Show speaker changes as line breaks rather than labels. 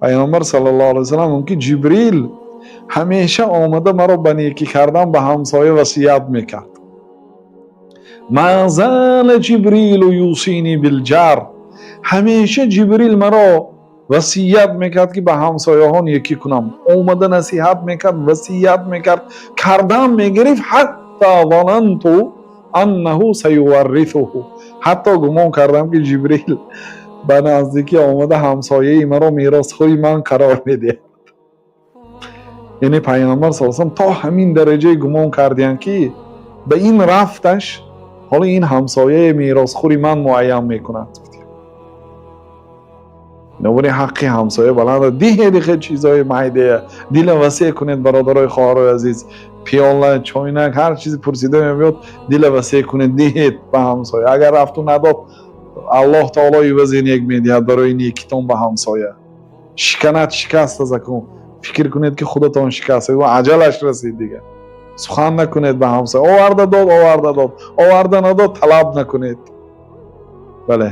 Пайғамбар саллаллоҳу алайҳи васаллам мумкин Ҷибрил ҳамеша омада маро ба некӣ кардан ба ҳамсоя васият мекард. Ма зала Ҷибрилу юсини билҷар, ҳамеша Ҷибрил маро васият мекард, ки ба ҳамсояҳо некӣ кунам. Омада насиҳат мекард, васият мекард, кардан мегирифт. Ҳатта зананту аннаҳу саюваррисуҳу, ҳатто гумон кардам, ки Ҷибрил ба наздикӣ омада ҳамсояи маро меросхӯри ман қарор медиҳад. Яъне Пайғамбар са салам то ҳамин дараҷае гумон кардиянд, ки ба ин рафташ ҳоло ин ҳамсояи меросхӯри ман муайян мекунад. Бинобар ин ҳаққи ҳамсоя баланд. Диҳед хел чизҳои майдая, дила васеъ кунед, бародарои, хоҳарои азиз. Пиёла, чойнак, ҳар чизе пурсида мебиёд, дила васеъ кунед, диҳед ба ҳамсоя. Агар рафту надод, Аллоҳ таоло ивази нек медиҳад барои некитон ба ҳамсоя. Шиканад, шикаст азакун, фикр кунед, ки худатон шикаст, аҷалаш расид, дигар сухан накунед ба ҳамсоя. Оварда дод, оварда дод, оварда надод, талаб накунед. Бале.